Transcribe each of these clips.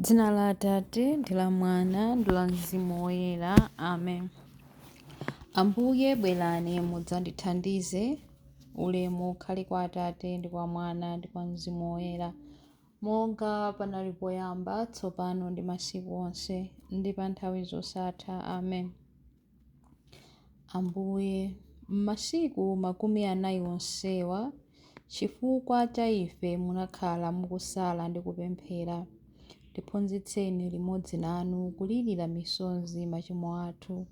Dzina la Atate ndi la Mwana ndi la Mzimu Woyera. Amen. Ambuye bwerani mudzandithandize. Ulemu ukhale kwa Atate ndi kwa Mwana ndi kwa Mzimu Woyera, monga panali poyamba, tsopano ndi masiku onse, ndi pa nthawi zosatha. Amen. Ambuye, m'masiku 40 onsewa, chifukwa cha ife munakhala mukusala ndi kupemphera. Tiphunzitseni limodzi nanu kulirira misozi machimo athu,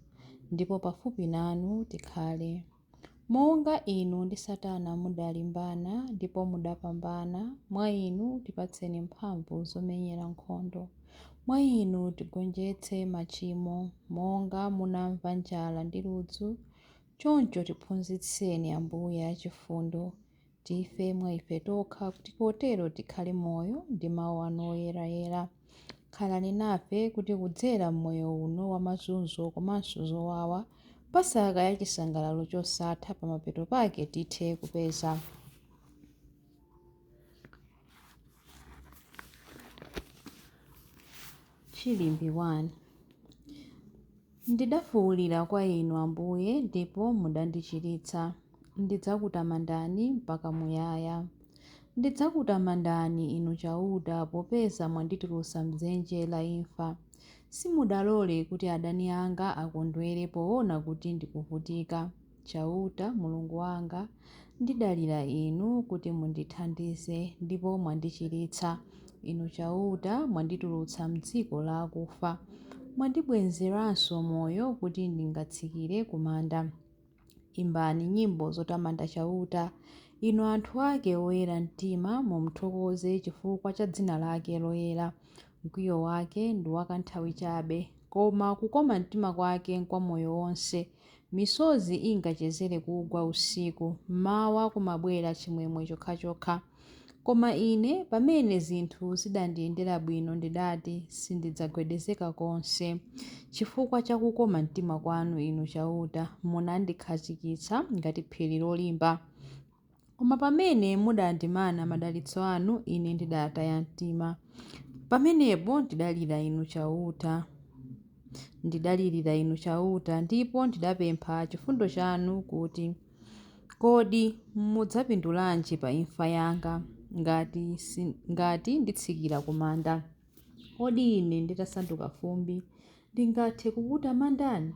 ndipo pafupi nanu tikhale. Monga inu ndi Satana mudalimbana ndipo mudapambana, mwa inu tipatseni mphamvu zomenyera nkhondo. Mwa inu tigonjetse machimo, monga munamva njala ndi ludzu, choncho tiphunzitseni Ambuye achifundo, tife mwa ife tokha kuti potero tikhale moyo ndi mawu anu oyerayera. Khalani nafe kuti kudzera m'moyo uno wa mazunzo komanso zowawa, Pasaka ya chisangalalo chosatha pamapeto pake tithe kupeza. Chilimbi 1. Ndidafuulira kwa Inu, Ambuye, ndipo mudandichiritsa. Ndidzakutamandani mpaka muyaya. Ndidzakutamandani, Inu Chauta, popeza mwanditulutsa m'dzenje la imfa. Simudalole kuti adani anga akondwere poona kuti ndikuvutika. Chauta, Mulungu wanga, ndidalira Inu kuti mundithandize, ndipo mwandichiritsa. Inu Chauta, mwanditulutsa m'dziko la akufa. Mwandibwezeranso moyo kuti ndingatsikire ku manda. Imbani nyimbo zotamanda Chauta, inu anthu ake oyera mtima, mumthokoze chifukwa cha dzina lake loyera. Mkwiyo wake ndi wakanthawi chabe, koma kukoma mtima kwake nkwa moyo wonse. Misozi ingachezere kugwa usiku, m'mawa kumabwera chimwemwe chokhachokha. Koma ine, pamene zinthu zidandiyendera bwino, ndidati, Sindidzagwedezeka konse. Chifukwa cha kukoma mtima kwanu, Inu Chauta, munandikhazikitsa ngati phiri lolimba. Koma pamene mudandimana madalitso anu, ine ndidataya mtima. Pamenepo ndidalira Inu Chauta. Ndidalirira Inu Chauta, ndipo ndidapempha chifundo chanu kuti, Kodi mudzapindulanji pa imfa yanga, ngati, ngati nditsikira ku manda? Kodi ine nditasanduka fumbi, ndingathe kukutamandani?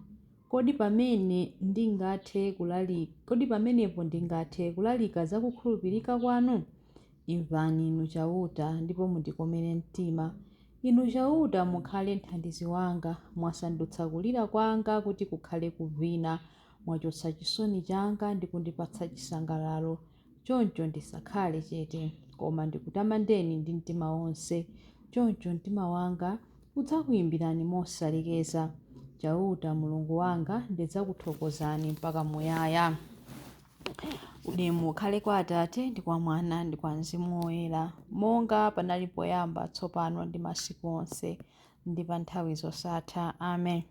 Kodi pamene ndingathe kulali, kodi pamenepo ndingathe kulalika za kukhulupirika kwanu? Imvani Inu Chauta, ndipo mundikomere mtima. Inu Chauta, mukhale mthandizi wanga. Mwasandutsa kulira kwanga kuti kukhale kuvina. Mwachotsa chisoni changa ndi kundipatsa chisangalalo. Choncho ndisakhale chete, koma ndikutamandeni ndi mtima wonse. Choncho mtima wanga udzakuyimbirani mosalekeza. Chauta, Mulungu wanga, ndidzakuthokozani mpaka muyaya. Ulemu ukhale kwa Atate ndi kwa Mwana ndi kwa Mzimu Woyera, monga panali poyamba, tsopano ndi masiku onse, ndi pa nthawi zosatha. Amen.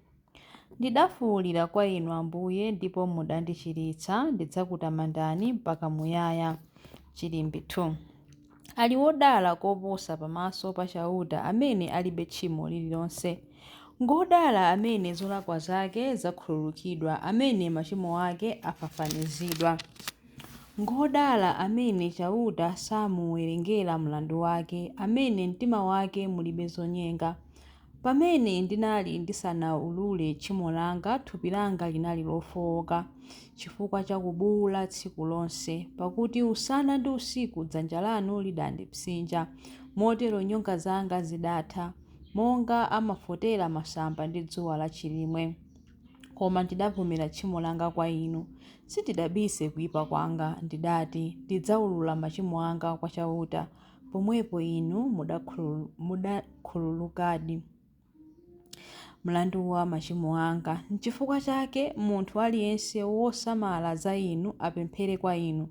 Ndidafuulira kwa Inu, Ambuye, ndipo mudandichiritsa. Ndidzakutamandani mpaka muyaya. Chilimbi 2. Ali wodala koposa pamaso pa Chauta amene alibe tchimo lililonse. Ngwodala amene zolakwa zake zakhululukidwa, amene machimo ake afafanizidwa. Ngwodala amene Chauta samuwerengera mlandu wake, amene m'mtima wake mulibe zonyenga. Pamene ndinali ndisanaulule tchimo langa, thupi langa linali lofowoka chifukwa cha kubuula tsiku lonse. Pakuti usana ndi usiku dzanja lanu lidandipsinja, motero nyonga zanga zidatha, monga amafotera masamba ndi dzuwa lachilimwe. Koma ndidavomera tchimo langa kwa Inu, sindidabise kuipa kwanga. Ndidati, Ndidzaulula machimo anga kwa Chauta. Pomwepo Inu mudakhululukadi mlandu wa machimo anga. N'chifukwa chake munthu aliyense wosamala za Inu apemphere kwa Inu.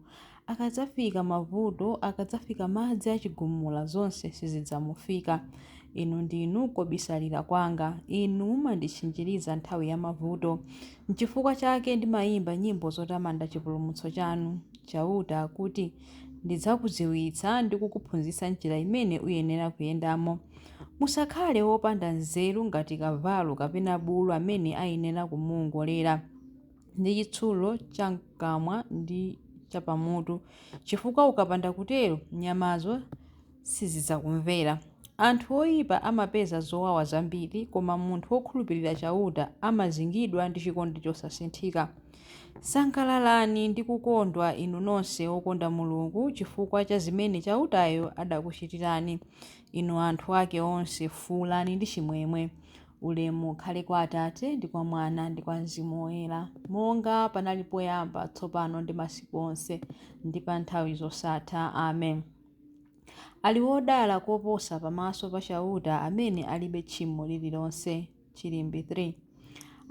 Akadzafika mavuto, akadzafika madzi achigumula, zonse sizidzamufika. Inu ndinu kobisalira kwanga, Inu mumanditchinjiriza nthawi ya mavuto. N'chifukwa chake ndimayimba nyimbo zotamanda chipulumutso chanu. Chauta akuti, Ndidzakudziwitsa ndi kukuphunzitsa njira imene uyenera kuyendamo. Musakhale wopanda nzeru ngati kavalo kapena bulu amene ayenera kumuwongolera ndi chitsulo cham'kamwa ndi chapamutu, chifukwa ukapanda kutero nyamazo sizidzakumvera. Anthu oipa amapeza zowawa zambiri, koma munthu wokhulupirira Chauta amazingidwa ndi chikondi chosasinthika. Sangalalani ndi kukondwa, inu nonse okonda Mulungu, chifukwa cha zimene Chautayo adakuchitirani. Inu anthu ake onse, fuulani ndi chimwemwe. Ulemu ukhale kwa Atate, ndi kwa Mwana, ndi kwa Mzimu Woyera, monga panali poyamba, tsopano ndi masiku onse, ndi pa nthawi zosatha. Amen. Ali wodala koposa pamaso pa Chauta amene alibe tchimo lililonse. Chilimbi 3.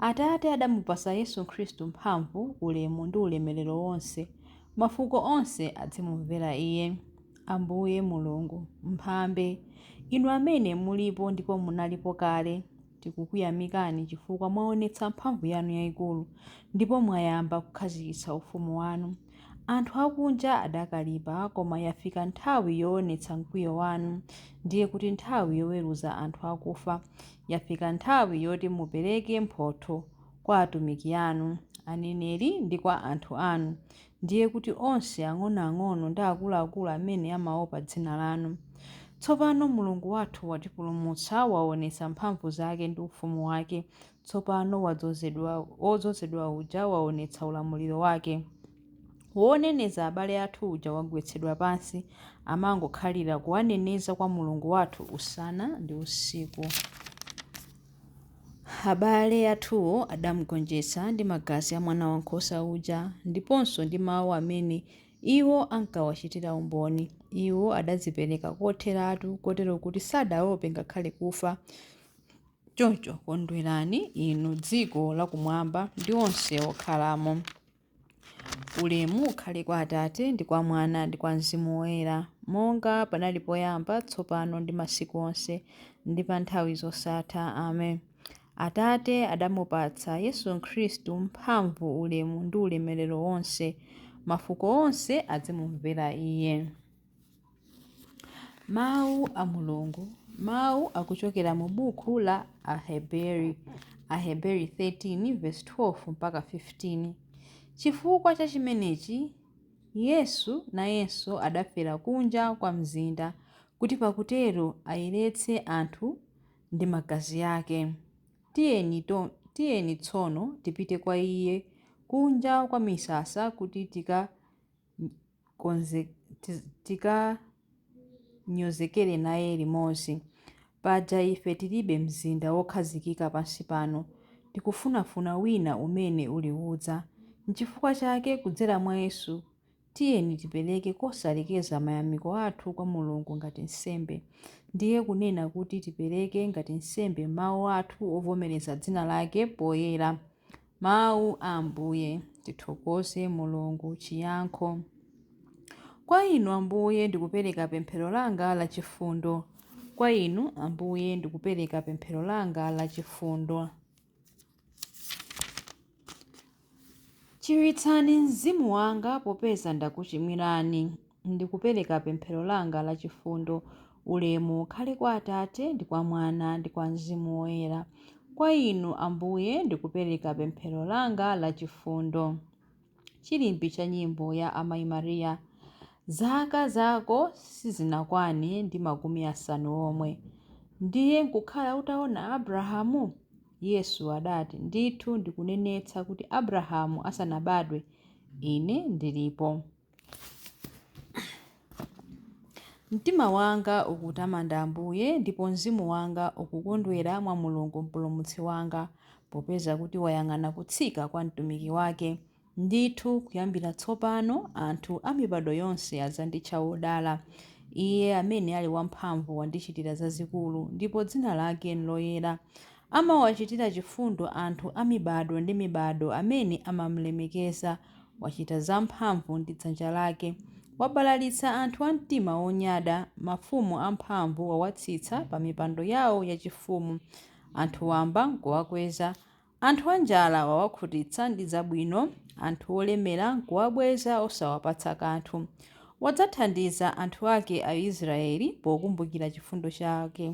Atate adamupatsa Yesu Khristu mphamvu, ulemu ndi ulemerero wonse. Mafuko onse adzimumvera Iye. Ambuye Mulungu, Mphambe, Inu amene mulipo ndipo munalipo kale, tikukuyamikani chifukwa mwaonetsa mphamvu yanu yaikulu, ndipo mwayamba kukhazikitsa ufumu wanu. Anthu akunja adakalipa, koma yafika nthawi yoonetsa mkwiyo wanu, ndiye kuti nthawi yoweruza anthu akufa. Yafika nthawi yoti mupereke mphotho kwa atumiki anu, aneneri ndi kwa anthu anu, ndiye kuti onse ang'onoang'ono ndi akuluakulu amene amaopa dzina lanu. Tsopano Mulungu wathu watipulumutsa, waonetsa mphamvu zake ndi ufumu wake. Tsopano wodzozedwa uja waonetsa ulamuliro wake. Woneneza abale athu uja wagwetsedwa pansi, amangokhalira kuwaneneza kwa Mulungu wathu usana ndi usiku. Abale athuwo adamugonjetsa ndi magazi a Mwanawankhosa uja, ndiponso ndi mau amene iwo ankawachitira umboni. Iwo adadzipereka kotheratu, kotero kuti sadaope ngakhale kufa. Choncho kondwerani, inu dziko lakumwamba ndi onse okhalamo. Ulemu ukhale kwa Atate, ndi kwa Mwana, ndi kwa Mzimu Woyera, monga panali poyamba, tsopano ndi masiku onse, ndi pa nthawi zosatha. Amen. Atate adamupatsa Yesu Khristu mphamvu, ulemu ndi ulemerero wonse. Mafuko onse adzimumvera Iye. Mawu a Mulungu. Mawu akuchokera mu buku la Aheberi, Aheberi 13 verse 12 mpaka 15. Chifukwa cha chimenechi, Yesu nayenso adafera kunja kwa mzinda, kuti pakutero ayeretse anthu ndi magazi ake. Tiyeni tsono tipite kwa Iye kunja kwa misasa kuti tikanyozekere naye limodzi. Paja ife tilibe mzinda wokhazikika pansi pano, tikufunafuna wina umene ulikudza. N'chifukwa chake kudzera mwa Yesu tiyeni tipereke kosalekeza mayamiko athu kwa Mulungu ngati nsembe, ndiye kunena kuti tipereke ngati nsembe mawu athu ovomereza dzina lake poyera. Mawu a Ambuye. Tithokoze Mulungu. Chiyankho. Kwa Inu, Ambuye, ndikupereka pemphero langa lachifundo. Kwa Inu, Ambuye, ndikupereka pemphero langa lachifundo. Chiritsani mzimu wanga, popeza ndakuchimwirani. Ndikupereka pemphero langa lachifundo. Ulemu ukhale kwa Atate, ndi kwa Mwana, ndi kwa Mzimu Woyera. Kwa Inu, Ambuye, ndikupereka pemphero langa lachifundo. Chilimbi cha nyimbo ya Amayi Maria. Zaka zako sizinakwane ndi 50 omwe, ndiye nkukhala utaona Abrahamu? Yesu adati, Ndithu ndikunenetsa kuti Abrahamu asanabadwe, Ine ndilipo. Mtima wanga ukutamanda Ambuye, ndipo mzimu wanga ukukondwera mwa Mulungu Mpulumutsi wanga, popeza kuti wayang'ana kutsika kwa mtumiki wake. Ndithu, kuyambira tsopano anthu a mibadwo yonse adzanditcha wodala. Iye amene ali wamphamvu wandichitira zazikulu, ndipo dzina lake nloyera. Amawachitira chifundo anthu a mibadwo ndi mibadwo amene amamlemekeza. Wachita zamphamvu ndi dzanja lake. Wabalalitsa anthu a mtima wonyada. Mafumu amphamvu wawatsitsa pa mipando yao yachifumu, anthu wamba nkuwakweza. Anthu anjala wawakhutitsa ndi zabwino, anthu olemera nkuwabweza osawapatsa kanthu. Wadzathandiza anthu ake Aisraele pokumbukira chifundo chake.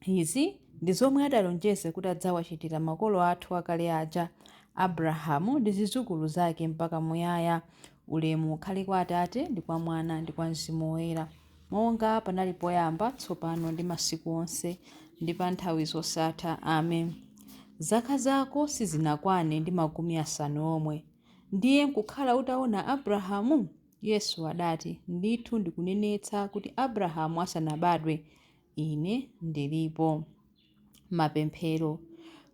Izi ndi zomwe adalonjeza kuti adzawachitira makolo athu akale aja, Abrahamu ndi zidzukulu zake mpaka muyaya. Ulemu ukhale kwa Atate, ndi kwa Mwana, ndi kwa Mzimu Woyera, monga panali poyamba, tsopano ndi masiku onse, ndi pa nthawi zosatha. Amen. Zaka zako sizinakwane ndi 50 omwe, ndiye nkukhala utaona Abrahamu? Yesu adati, Ndithu ndikunenetsa kuti Abrahamu asanabadwe, Ine ndilipo. Mapemphero.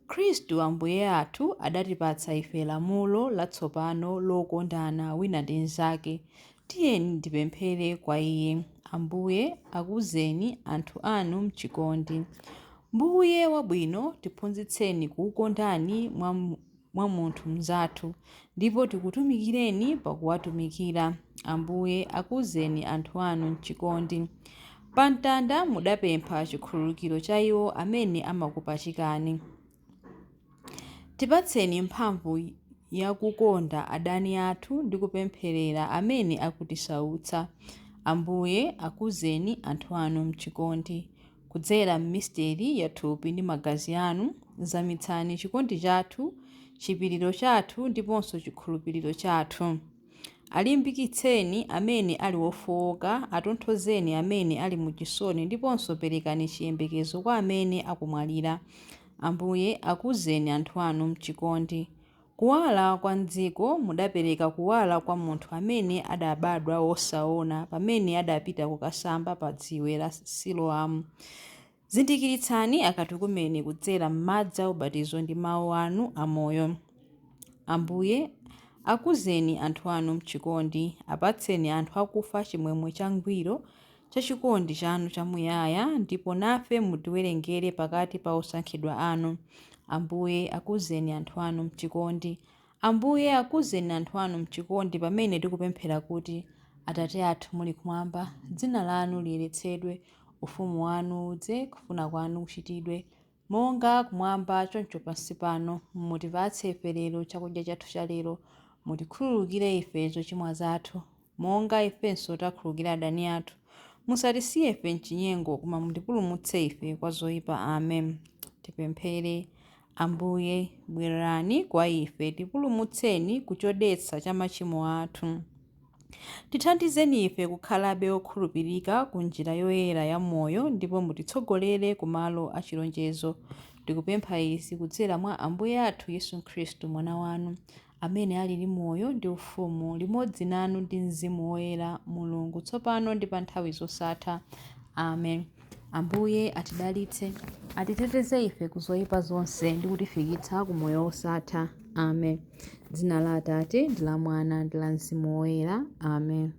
Khristu Ambuye athu adatipatsa ife lamulo latsopano lokondana wina ndi mnzake. Tiyeni tipemphere kwa Iye. Ambuye, akuzeni anthu anu m'chikondi. Mbuye wabwino, tiphunzitseni kukukondani mwa munthu mnzathu, ndipo tikutumikireni pakuwatumikira. Ambuye, akuzeni anthu anu m'chikondi. Pa mtanda mudapempha chikhululukiro cha iwo amene amakupachikani. Tipatseni mphamvu yakukonda adani athu ndi kupempherera amene akutisautsa. Ambuye, akuzeni anthu anu m'chikondi. Kudzera m'misteri ya thupi ndi magazi anu, zamitsani chikondi chathu, chipiriro chathu ndiponso chikhulupiriro chathu. Alimbikitseni amene ali ofowoka, atonthozeni amene ali mu chisoni ndiponso perekani chiyembekezo kwa amene akumwalira. Ambuye, akuzeni anthu anu m'chikondi. Kuwala kwa m'dziko mudapereka kuwala kwa munthu amene adabadwa wosaona pamene adapita kukasamba pa dziwe la Siloamu. Zindikiritsani akatukumeni kudzera m'madzi a ubatizo ndi mawu anu amoyo. Ambuye, akuzeni anthu anu m'chikondi, apatseni anthu akufa chimwemwe changwiro cha chikondi chanu chamuyaya, ndipo nafe mutiwerengere pakati pa osankhidwa anu. Ambuye, akuzeni anthu anu m'chikondi. Ambuye, akuzeni anthu anu m'chikondi pamene tikupemphera kuti, Atate athu muli kumwamba, dzina lanu liyeretsedwe, ufumu wanu udze, kufuna kwanu kuchitidwe, monga kumwamba choncho pansi pano. Mutipatse ife lero chakudya chathu cha lero. Mutikhululukire ife zochimwa zathu, monga ifenso takhululukira adani athu. Musatisiye ife m'chinyengo, koma mutipulumutse ife kwa zoyipa. Amen. Tipemphere. Ambuye, bwerani kwa ife, tipulumutseni ku chodetsa cha machimo athu. Tithandizeni ife kukhalabe okhulupirika ku njira yoyera ya moyo ndipo mutitsogolere ku malo a chilonjezo. Tikupempha izi kudzera mwa Ambuye athu Yesu Khristu, Mwana wanu, amene ali ndi moyo ndi ufumu limodzi nanu ndi Mzimu Woyera, Mulungu, tsopano ndi pa nthawi zosatha. Amen. Ambuye atidalitse, atiteteze ife ku zoyipa zonse ndi kutifikitsa ku moyo wosatha. Amen. Dzina la Atate ndi la Mwana ndi la Mzimu Woyera. Amen.